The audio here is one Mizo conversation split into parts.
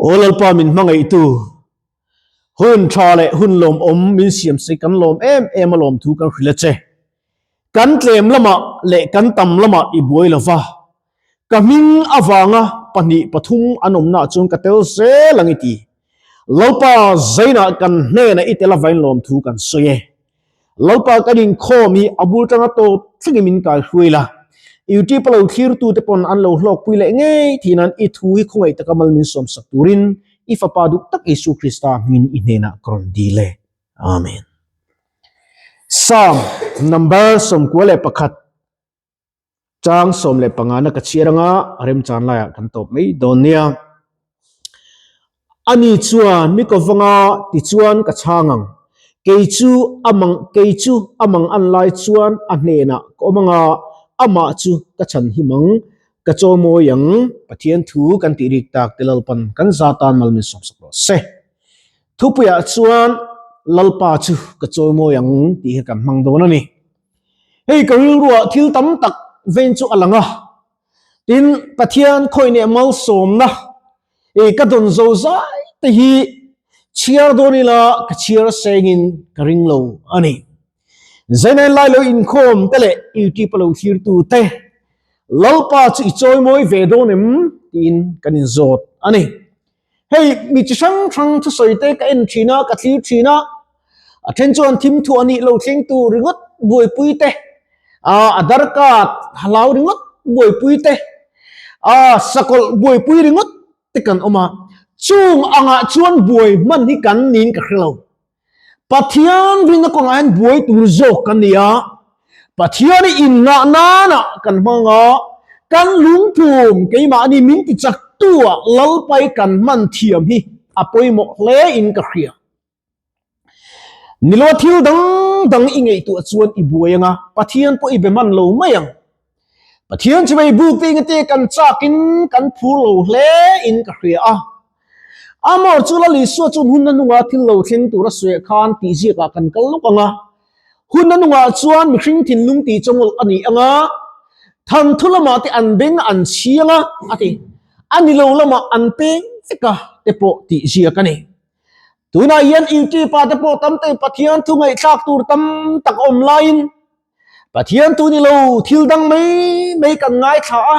Aw Lalpa min hmangaihtu, hun tha leh hun lawmawm min siam se kan lawm em em a lawm thu kan hrilh a che. Kan tlem lamah leh kan tam lamah i buai lo va, ka hming avanga pahnih pathum an awmnaah chuan ka tel zel ang i ti. Lalpa zainah kan hnenah i tel avain lawm thu kan sawi e. Lalpa kan inkhawm hi a bul tanga tawp thlengin min kai hruai la. YouTube a lo thlirtute pawn an lo hlawkpui leh ngei thin an i thu hi khawngaih taka mal min sawmsak turin i Fapa duh tak Isu Krista hmingin i hnenah ka rawn dil e. Amen. Psalm number 91. Chang 15 na ka chhiar anga remchan laiah kan tawp mai dawn nia. Ani chuan mi ko vanga tichuan ka chhang ang. Kei chu amang kei chu amang an lai chuan a hnenah ka awm anga amah chu ka chhan him ang, ka chawimawi ang. Pathian thu kan tih rik tak te Lalpan kan za tan mal min sawmsak rawh se. Thupuiah chuan Lalpa chu ka chawimawi ang tih hi kan hmang dawn a ni. Hei ka rilruah thil tam tak vein chu a lang a, tin Pathian khawi neh malsawmna i ka dawn zo zai te hi chhiar dawn ila ka chhiar sengin ka ring lo a ni. Zainain lai lo inkhawm te leh YouTube a lo thlirtu te Lalpa chu i chawimawi ve dawn em tiin kan inzawt a ni. Hei mi chi hrang hrang thusawi te ka en thin a, ka thlir thin a, a then chuan thim thu a nih lo thleng tur ringawt buaipui te, ah a darkat hlau ringawt buaipui te, ah sakawlh buaipui ringawt te kan awm a, chung angah chuan buai hman hi kan niin ka hre lo. Pathian rinna kawngah hian buai tur zawk kan ni a, Pathian i innghah nanah kan hmang a, kan lungphum keimahni min ti chak tu ah Lalpai kan hman thiam hi a pawimawh hle in ka hria. Nilo thil dang dang i ngaihtuah chuan i buai anga Pathian pawh i be hman lo mai ang. Pathian chu mei buk te ingate kan chak in kan phur lo hle in ka hria a. Amor chu Lal Isua chuan hun a nungah thil lo thleng tur a sawi khan tih ziakah kan kal lawk ang a. Hun a nungah chuan mihring thinlung tih chawngawlh a ni ang a, thanthu lamah te an beng an chhiang a, a ti. A ni lo lamah an peng vek a te pawh tih ziak a ni. Tunah hian YouTube ah te pawh tam te Pathian thu ngaihthlak tur tam tak a awm laiin Pathian tu ni lo thil dang mai mai kan ngaithla a,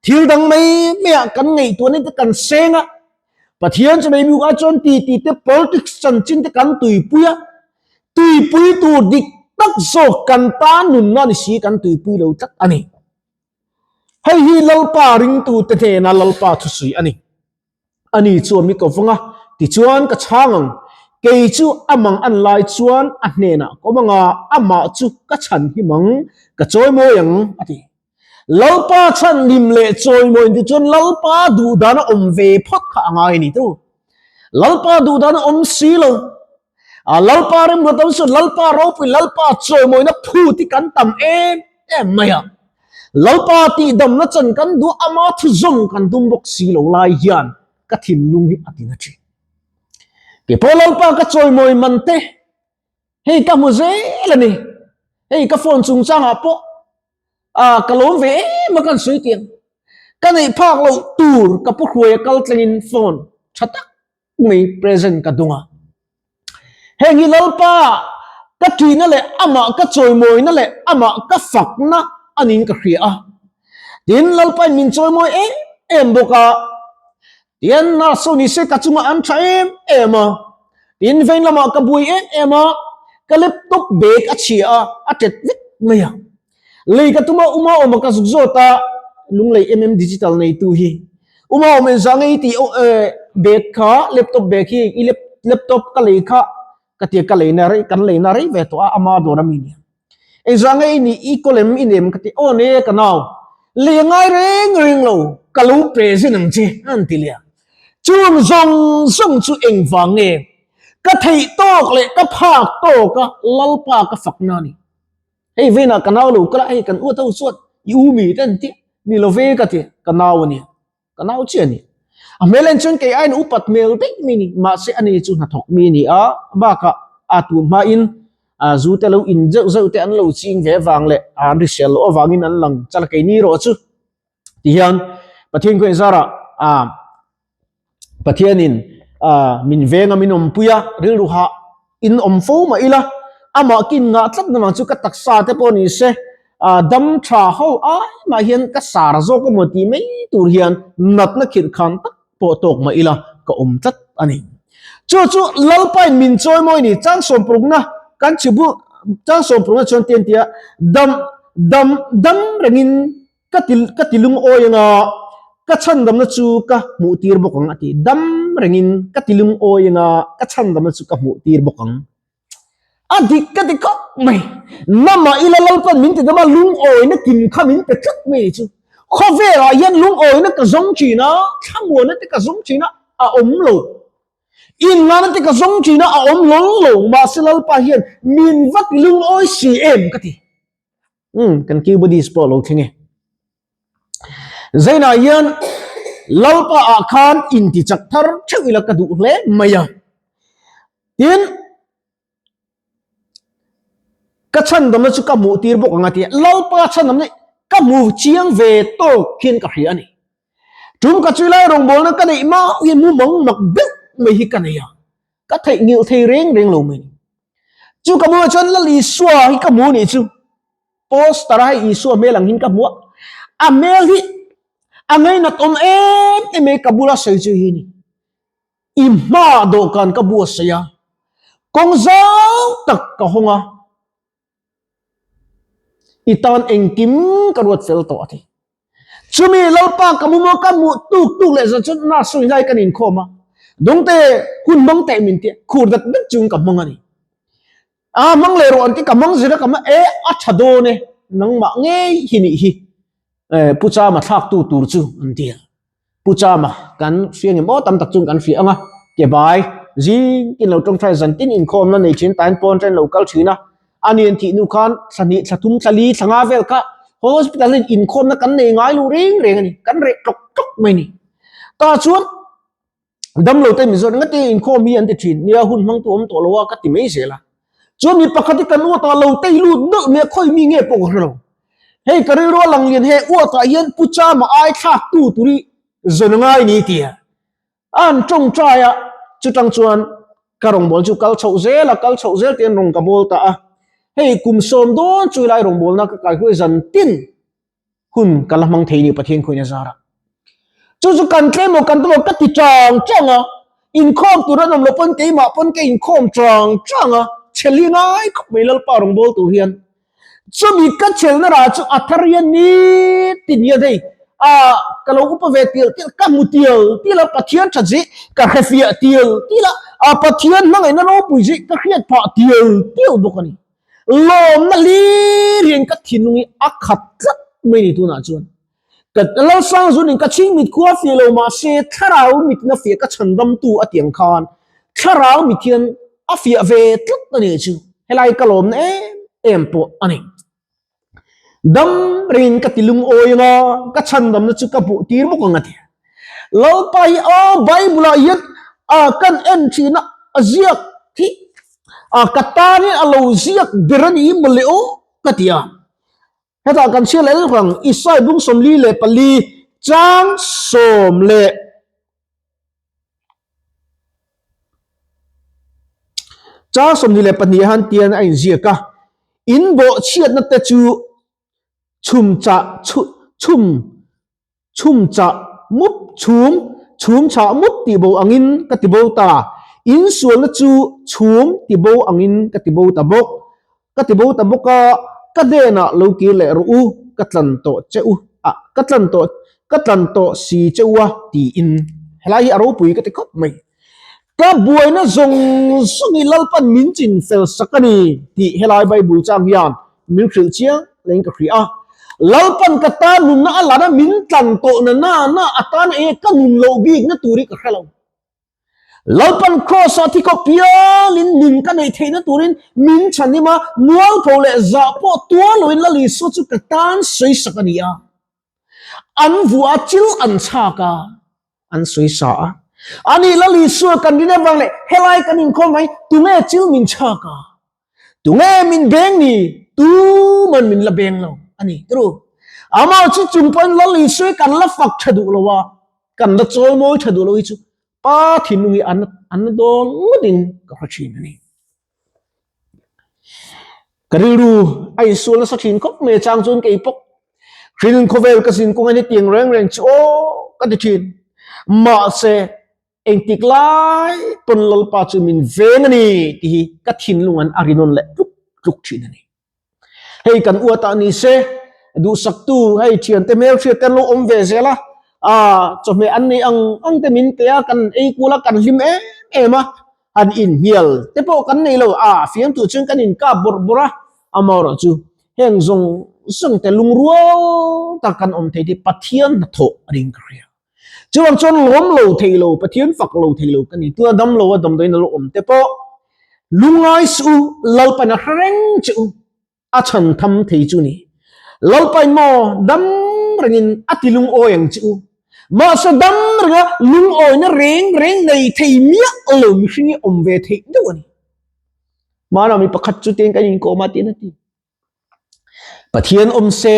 thil dang mai mai ah kan ngaihtuahna te kan seng a, Pathian chu mai bik ah chuan ti ti te politics chanchin te kan tuipui a, tuipui tur dik tak zawk kan tan nunna ni si kan tuipui lo tlat a ni. Hei hi Lalpa ringtu te hnena Lalpa thusui a ni. Ani chuan mi ko vang a, tichuan ka chhang ang, kei chu a mang an lai chuan a hnenah ka awm ang a, amah chu ka chhan him ang, ka chawimawi ang, a ti. Lalpa chhan hlim leh chawimawi inti chuan Lalpa duhdan a awm ve phawt kha a ngai a ni tawh. Lalpa duhdan a awm si lo. A Lalpa remruat awm chuan Lalpa ropui, Lalpa chawimawina phut hi kan tam em em mai a. Lalpa tihdamna chan kan duh ama thuzawm kan tum bawk si lo lai hian ka thinlung hi a tina thin. Keipawh Lalpa ka chawimawi man te hei ka hmu zel a ni. Hei ka phone chungchangah pawh a ka lawm ve em a kan sawi tiang. Ka neih phak loh tur ka pu hruai a kal tlengin phone tha tak mai present ka dung a. Heng hi Lalpa ka ṭihna leh amah ka chawimawina leh amah ka fakna a niin ka hria a. Tin, Lalpain min chawimawi em em bawk a. Tian nurse ho ni se ka chungah an ṭha em em a. Tin, vein lamah ka buai em em a, ka laptop bag a chhia a, a ṭet vek mai a. Lei ka tuma uma awm a ka zuk zawt a, Lunglei MM Digital neitu hi. Uma awm engzah nge i tih bag kha, laptop bag hi, i laptop ka lei kha ka tia ka leina rei, kan leina rei ve tawh a, ama dawr a mi nia. Engzah nge i nih, i kawlem i nem ka ti, aw ne ka nau, lei a ngai reng reng lo, ka lo present ang che a an ti leh a. Chung zawng zawng chu engvang nge ka theih tawk leh ka phak tawk a Lalpa ka fakna a ni. Hei veinah ka nau lo kal a, hei kan uat ho chuan i u mi te an ti, ni lo ve ka ti, ka nau a nia, ka nau chiah a ni. A hmel en chuan kei aiin upat hmel daih mai a ni, mahse ani chu hnathawk mi a ni a, bakah a tun hmain a zu te lo in zeuh zeuh te an lo ching ve vang leh an hrisel loh avangin an lang chal keini erawh chu tihian Pathian khaw inzarah a. Pathianin min venga min awmpui a, rilru hah in awm fo mah ila, amah kin ngah tlat na vang chu ka taksa te pawh ni se, dam tha ho ai mah hian ka sar zawk emaw tih mai tur hian natna khirh khan tak pawh tawk mah ila ka awm tlat a ni. Chu chu Lalpain min chawi mawi ni, chang sawmpurukna kan chhibu chang sawmpurukna chuan tian tia dam dam dam rengin Ka ti ka ti lungawi anga ka chhandamna chu ka hmuh tir bawk ang a ti. Dam rengin ka ti lungawi anga ka chhandamna chu ka hmuh tir bawk ang. A dik ka ti khawp mai. Namah ila Lalpan min ti dam a, lungawina kim kha min pe tlat mai chu. Khawvelah hian lungawina ka zawng thin a, thlamuanna te ka zawng thin a, a awm lo. Inngana te ka zawng thin a, a awm hlawl lo. Mahse Lalpa hian min va ti lungawi si em ka ti. Um, kan keyboardist pawh lo thleng e. Zainah hian Lalpa ah khan inti chak thar theuh ila ka duh hle mai a. Tin, ka chhandamna chu ka hmuh tir bawk ang a ti a. Lalpa chhandamna ka hmu chiang ve tawk hian ka hria a ni. Tum ka chui lai rawngbawlna ka neih mah hian mu mang mak deuh mai hi ka nei a. Ka theihnghilh thei reng reng lo mai. Chu ka hmuh chuan Lal Isua hi ka hmu nih chu. Poster a hei Isua hmel ang hin ka hmu a. A hmel hi a ngainat awm em em mai ka bula sawi chu hi ni. I hma dawhkan ka bu a sawi a. Kawng zau tak ka hawng a. I tan engkim ka ruat fel tawh a ti. Chumi Lalpa ka mu maw ka hmuh tuk tuk leh zan chuan na sawi hlai kan inkhawm a. Dawngte hun hmang teh min ti khur dat dat chung ka hmang a ni. A hmang leh rawh an ti ka hmang zir a ka hmang e a tha dawn e nangmah ngei hi nih hi Pu Chama thlaktu tur chu an ti a. Pu Chama kan hria ngem aw tam tak chuan kan hria ang a, ke bai zing tin lo tawngtai zan tin inkhawmna nei thin tain pawn ṭan lo kal thin a, ani an thih hnu khan thla hnih thla thum thla li thla nga vel kha hospital in inkhawmna kan nei ngai lo reng reng a ni, kan reh tlawk tlawk mai a ni. Tah chuan Damlo te Mizoram nga te inkhawm hi an ti thin nia hun hmang tu awm tawh lo a ka ti mai zel a. Chuan mi pakhat hi kan uat ah lo tei lut deuh mai a khawi mi nge pawh ka hre lo. Hei ka rilru a lang lian he uat ah hian Pu Chama ai thlak tu tur hi zawn a ngai ni tia an tawngtai a chutang chuan ka rawngbâwl chu kal chhoh zel a kal chhoh zel tiin rawn ka bawl ta a. Hei kum sawm dawn chu helai rawngbâwlna ka kaihruai zan tin hun ka la hmang thei ni Pathian khawiin a zar a. Chu chu kan tlem aw kan tum aw ka ti chang chang a, inkhawm tur an awm loh pawn keimah pawn ka inkhawm chang chang a, chhel hi ngai khawp mai Lalpa rawngbâwl tur hian. Chumi ka chhelna rah chu a thar hian nitin hian hei ah ka lo upa ve tial tial ka hmu tial tial a Pathian that zih ka hrefiah tial tial a, a Pathian hmangaihna ropui zih ka hriat phah tial tial bawk a ni. Lawmna hlir hian ka thinlung hi a khat tlat mai ni tunah chuan. Ka Lalsangzunin ka chhing mit khua fiah lo mahse thlarau mitin a fiah ka chhandamtu a ti ang khan thlarau mit hian a fiah ve tlat a nih chu. Helai ka lawmna em em pawh a ni. Dam rengin ka ti lungawi anga ka chhandamna chu ka hmuh tir bawk ang a ti. Lalpa hi aw Bible ah hian a kan en thin a a ziak hi a ka tan hian a lo ziak ber a ni mawle aw ka ti a. Hetah kan chhiar leh lawk ang Isai bung 44 chang sawm leh Chang 22 han tian a inziak a, in bawhchhiatna te chu chhum chah chhum chhum chah mup chhum chhum chah mup tih bo angin ka ti bo ta, in sualna chu chhum ti bo angin ka ti bo ta bawk. Ka ti bo ta bawk a, ka hnenah lo kir leh rawh u, ka tlan tawh che u a, ka tlan tawh, ka tlan tawh si che u a, tiin helai hi a ropui ka ti khawp mai. Ka buaina zawng zawng hi Lalpan min chin fel sak a ni tih helai Bible chang hian min hrilh chiang leh in ka hria a. Lalpan ka tan nunna a lan a, min tlan tawh na na na a tan eng nge ka nun loh bikna tur hi ka hre lo. Lalpan Kraws-ah thi khawp pialin nun ka neih theihna turin min chhanhim a, mualpho leh zah pawh tuar loin Lal Isua chu ka tan sawisak a ni a. An vuah a, chil an chhak a, an sawisa a. Ani Lal Isua kan rin avang leh helai kan inkhawm mai, tunge chil min chhak a? Tunge min beng ni? Tuman min la beng lo a ni. Tru. Amah chu chung pawhin Lal Isua hi kan la fak tha duh lo a, kan la chawimawi tha duh lo hi chu. Pa thinlung hi an an na dawn ngawtin ka hre thin a ni. Ka rilru a insual nasa thin khawp mai a chang chuan kei pawh hrilin khawvel ka zin kawng a ni tiang reng reng chu aw ka ti thin. Mahse engtik lai pawn Lalpa chu min veng a ni tih hi ka thinlung an a rinawn leh tluk tluk thin a ni. Hei kan uat ah ni se duhsaktu hei thiante hmelhriat te an lo awm ve zel a, ah chawhmeh an nei ang ang te min pe a, kan ei kual a, kan hlim em em a, han inhnial te pawh kan nei lo, ah fiamtu chuan kan inkap bawrh bawrh a, amaherawhchu heng zawng zawng te lungrual tak kan awm thei te Pathian hnathawh a ring ka hria. Chuvang chuan lawm lo thei lo, Pathian fak lo thei lo ka ni. Tuna dam lo a damdawiin a lo awm te pawh lungngai suh u, Lalpain a hre reng che u, a chhan tham thei chu ni. Lalpain maw dam rengin a ti lungawi ang che u. Mahse dam renga lungawina reng reng nei thei miah lo mihring hi awm ve theih deuh a ni. Hmanah mi pakhat chu tiin kan inkawm a tiin a ti. Pathian awm se.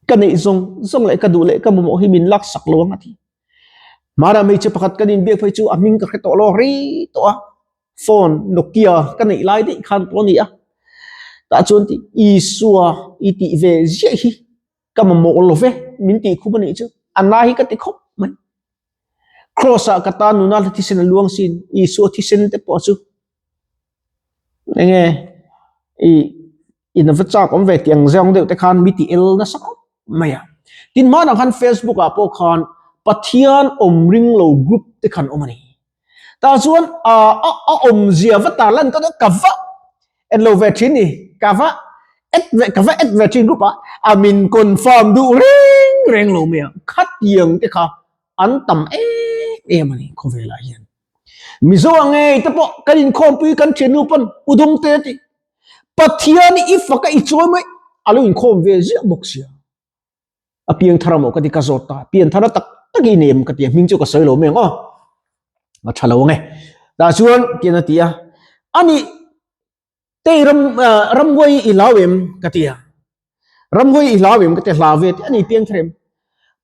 Ka neih zawng zawng leh ka duh leh ka mamawh hi min laksak lo ang a ti. Hmara hmeichhe pakhat kan inbiak phei chu a hming ka hre tawh lo rei tawh a, phone Nokia ka neih lai daih khan pawh a ni a. Tah chuan tih Isua i tih ve ziah hi ka mamawh lo ve min tih khum a nih chu a na hi ka ti khawp mai. Cross ah ka tan nuna thisen a luang sin Isua thisen te pawh chu enge i in va chak awm ve tih ang zawng deuh te khan mi ti el nasa khawp mai a. Tin hmanah khan Facebook ah pawh khan Pathian awm ring lo group te khan awm a ni. Tah chuan a a awmzia va tar lan ka ka va en lo ve thin ni ka va et ve ka va et ve thin group ah a min confirm duh reng reng lo mai a khatiang te kha an tam em em a ni khawvelah hian. Mizo ang ngei te pawh kan inkhawmpui kan thiannu pawn udum te a ti. Pathian i fak a i chawi mai a lo inkhawm ve ziah bawk sia. A piang thar amaw ka ti ka zawt ta. Pian thar a tak tak i nem ka ti a hming chu ka sawi lo mai ang aw. A tha lo ang e. Tah chuan tian a ti a. Ani Tei ram ramhuai i hlau em ka ti a. Ramhuai i hlau em ka ti hlau ve te ani piang thar em.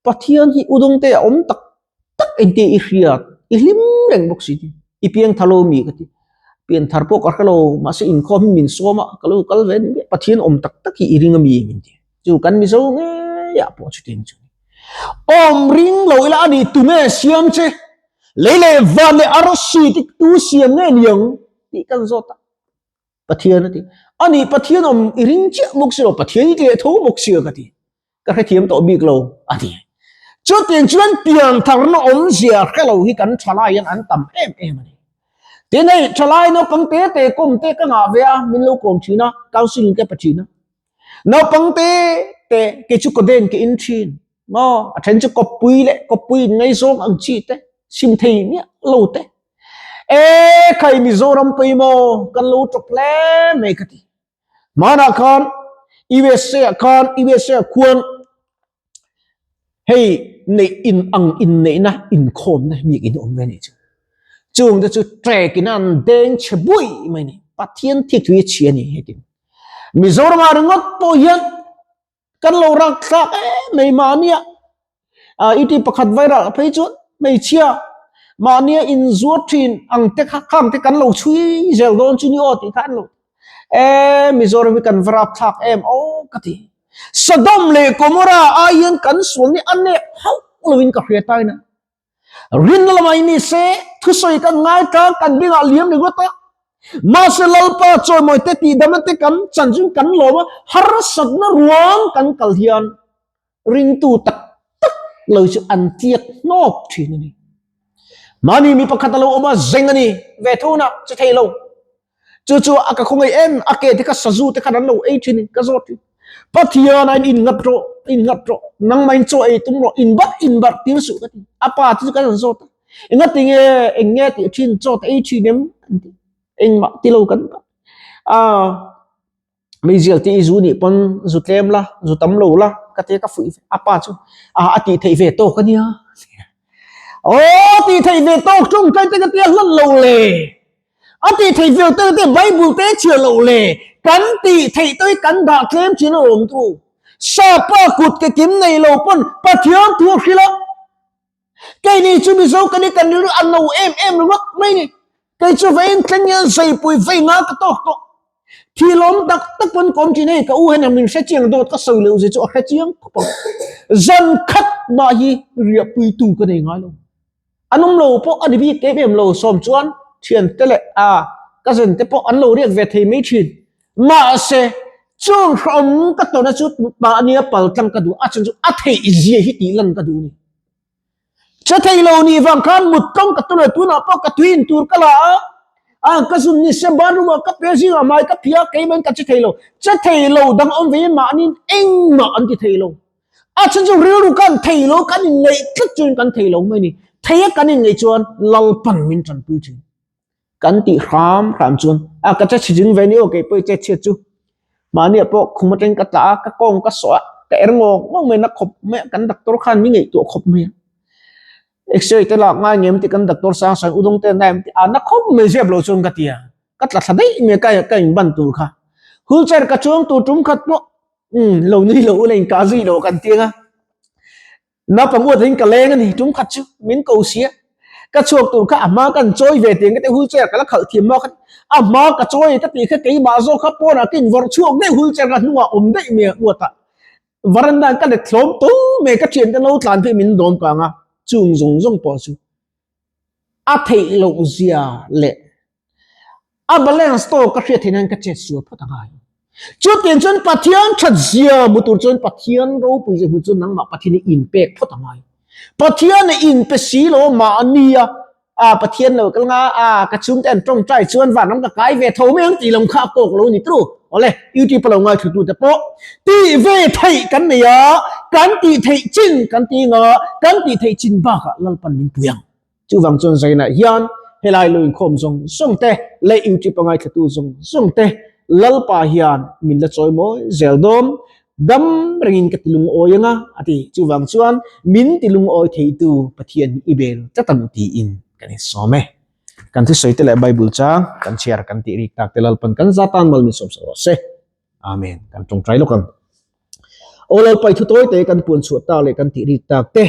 Pathian hi udawng te a awm tak tak engte i hriat i hlim reng bawk si ti. I piang thar lo mi ka ti. Pian thar pawh ka hre lo mahse inkhawm hi min sawm a ka lo kal ve ni mai. Pathian awm tak tak hi i ring a mi min ti. Chu kan Mizo ngeiah pawh chutiang chu. Awm ring lo ila ani tunge siam che lei leh van leh arsi te tu siam nge niang tih kan zawt a. Pathian a ti. Ani Pathian awm i ring chiah bawk si lo, Pathian i tleh tho bawk si a ka ti. Ka hrethiam tawh bik lo a ti. Chutiang chuan piantharna awmzia hre lo hi kan thalai hian an tam em em a ni. Tin hei thalai naupang te te kawm te ka ngah ve a, min lo kawm thin a, counselling te pa thin a. Naupang te te kei chu ka den ka in thin. Maw a then chu kawppui leh kawppui in ngaizawng ang chi te, sim thei miah lo te. E khai Mizoram pawimawh kan lo tawp hle mai ka ti. Hmanah khan USA ah khan USA ah khuan hei neih in ang inneihna inkhawmna mi in awm ve a nih chu. Chung te chu trek in an deng chhe bui mai a ni. Pathian thik hi a chhia a ni hetin. Mizoram ah ringawt pawh hian Kan lo rak thlak em mai mahnia i ti pakhat viral phei chuan hmeichhia mahnia inzuar thin ang te kha khang te kan lo chhui zel dawn chu ni aw tih kha an lo e Mizoram hi kan va rap thlak em aw ka ti Sodom leh Gomorrah ai hian kan sual ni a nep hauh lovin ka hria taina Rinna lamah i ni se, thusawi kan ngai tlang kan bengah liam ringawt a. Mahse Lalpa chawimawi te tihdamna te kan chan chu kan lawm a, harsatna ruang kan kal hian ringtu tak tak lo chu an tliak hnawp thin a ni. Mahni mi pakhat a lo awm a, zeng a ni ve tho na che thei lo. Chu chu a ka khawngaih em, a ke te kha sazu te khan an lo ei thin ka zawt thin. Pathian a in nghat rawh, in nghat rawh, nangmah in chaw ei tum rawh, in barh in barh tir suh ka ti. A pa te chu kan han zawt a, enga ti nge, eng nge tih thin, chaw te ei thin em an ti. Engmah ti lo kan barh. Ah. Meizial te i zu nih pawn zu tlem la, zu tam lo la, ka tia ka fuih ve, a pa chu a a tih theih ve tawk a nia. Aw tih theih ve tawk tawngtai te ka tia hlan lo le, a tih theih ve te ka tia Bible te chhiar lo le, kan tih theih te hi kan dah tlem chin a awm tu. Sapa kut ke kim nei lo pawn Pathian thu a hrilh a. Keini chu Mizo kan ni kan rilru a no em em ringawt mai ni. Kei chu veiin thleng hian zeipui vei nga ka tawk tawh. Thi lawm tak tak pawn ka awm thin hei ka u hian min hre chiang dawt ka sawi loh zia chu a hre chiang khawp ang. Zan khat mah hi riahpuitu ka nei ngai lo. An awm lo pawh a ni bik em em lo sawm chuan thiante leh a cousin te pawh an lo riak ve thei mai thin. Mahse chung hrehawm ka tawna chu mahnia pal tlang ka duh a chhan chu a theih zia hi tih lan ka duh a ni. Che thei lo nih vang khan mut tawng ka tum e tunah pawh ka tui in tur ka la a, a ka zun ni se bathroom ah ka pe zingah hmai ka phia keimah in ka che thei lo. Che thei lo dang awm ve in mahni in engmah an ti thei lo. A chhan chu rilru kan thei lo kan inngeih tlat chuan kan thei lo mai a ni. Thei a kan inngeih chuan Lalpan min tanpui thin. Kan tih hram hram chuan a ka che chhe ding ve ni aw kei pawh i che chhiat chu mahni ah pawh khum atangin ka tla a ka kawng ka sawh a ka er ngawk ngawk mai na khawp mai a kan doctor khan mi ngaihtuah khawp mai a x-ray te lak ngai ngem tih kan doctor sang sang udawng te an ti a na khawp mai zep lo chuan ka ti a ka tla thla daih mai a ka ka in ban tur kha wheelchair ka chuang tur tum khat pawh umm lo nui lo ula in kah zui lo kan ti ang a. Naupang uat in ka leng a ni, tum khat chu min ko sia. Ka chhuak tur kha a hma kan chawi ve tiang ka ti wheelchair ka la khalh thiam maw kha a hma ka chawi ka tih kha keimah zawk kha pawnah ka invawrh chhuak daih wheelchair ka hnungah awm daih mai a uatah veranda ka let hlawm tawh mai ka thiante lo tlan phei min dawm kang a chung zawng zawng pawh chu a theih loh zia leh a balance tawk ka hriat theih nan ka chet sual phawt a ngai. Chutiang chuan Pathian that zia hmu tur chuan Pathian ropui zia hmu chuan nangmah Pathian i inpek phawt a ngai. Pathian i inpe si lo mahni a a Pathian lo kal nga a ka chhungte an tawngtai chuan vanram ka kai ve tho mai ang tih lam kha a kawk lo ni tru. Awle YouTube a lo ngaithlu tute pawh tih ve theih kan nei a, kan tih theih chin kan ti nga, kan tih theih chin bakah Lalpan min pui ang. Chuvang chuan Zainah hian helai lo inkhawm zawng zawng te leh YouTube a ngaithlatu zawng zawng te Lalpa hian min la chawi mawi zel dawn, dam rengin ka ti lungawi anga a ti. Chuvang chuan min ti lungawi theitu Pathian hi i bel tlat ang tiin kan insawm e. Kan thusawi te leh Bible chang kan chhiar kan tih rik tak te Lalpan kan za tan mal min sawm sak rawh se. Amen. Kan tawngtai lawk ang. Aw Lalpai thu tawi te kan puan chhuah tak leh kan tih rik tak te,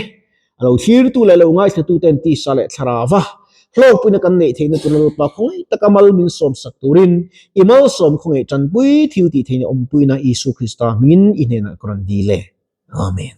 a lo thlirtu leh lo ngaithlatu ten tisa leh thlarava hlawkpuina kan neih theihna tur Lalpa khawngaih taka mal min sawm sak turin i malsawm khawngaih tanpui thil tih theihna awmpuina Isu Krista hmingin i hnenah ka rawn dil e. Amen.